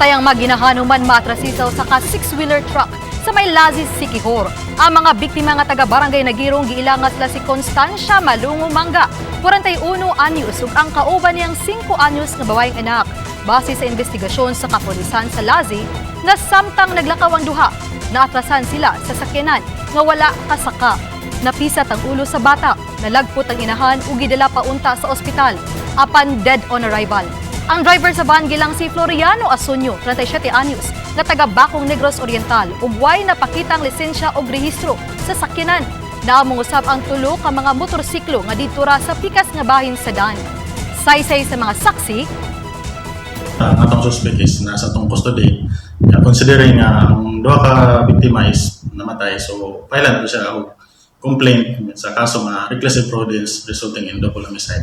Namatay ang mag-inahan human maatrasisa sa ka six-wheeler truck sa may Lazi, Siquijor. Ang mga biktima nga taga Barangay Nagirong giilangas la si Constancia Malungo Mangga, 41 anyos, ug ang kauban niyang 5 anyos nga babaeng anak. Base sa investigasyon sa kapulisan sa Lazi, nga samtang naglakaw ang duha, naatrasan sila sa sakyanan nga wala kasaka. Napisat ang ulo sa bata, nalagpot ang inahan ug gidala paunta sa ospital, apan dead on arrival. Ang driver sa van gilang si Floriano Asunyo, 37 anyos, nga taga Bakong, Negros Oriental, ug way napakitang lisensya og rehistro sa sakyanan. Naamong usab ang tulo ka mga motorsiklo nga didto ra sa pikas nga bahin sa dan. Saysay sa mga saksi, Ang atong suspect is nasa atong custody. Yeah, considering nga ang duha ka biktima is namatay, so file ko siya og complaint sa kaso nga reckless imprudence resulting in double homicide.